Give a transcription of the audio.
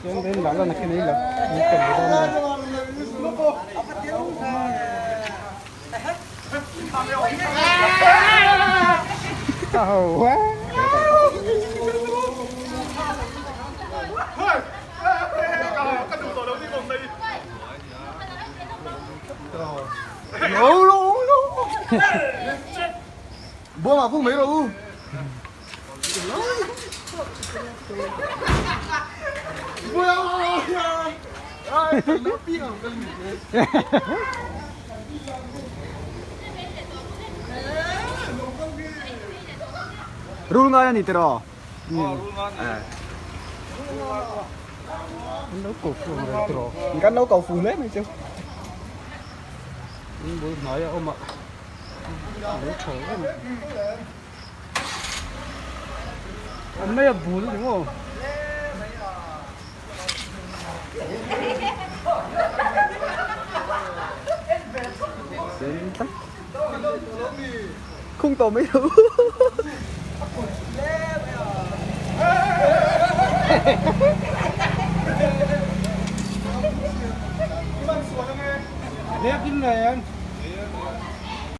Chuan vel lah lan a khen ei lo an tel leh dawn a ni. Buangah kung mai rawh u. Rul ngai a ni tiraw? Kan lo ko fu ang reng tiraw? Kan lo ko fu hle mai chu. In bul hnai a awm a, a lo tha em. An mai a bul ni maw? Khung tawh mai lo. Lek in nen.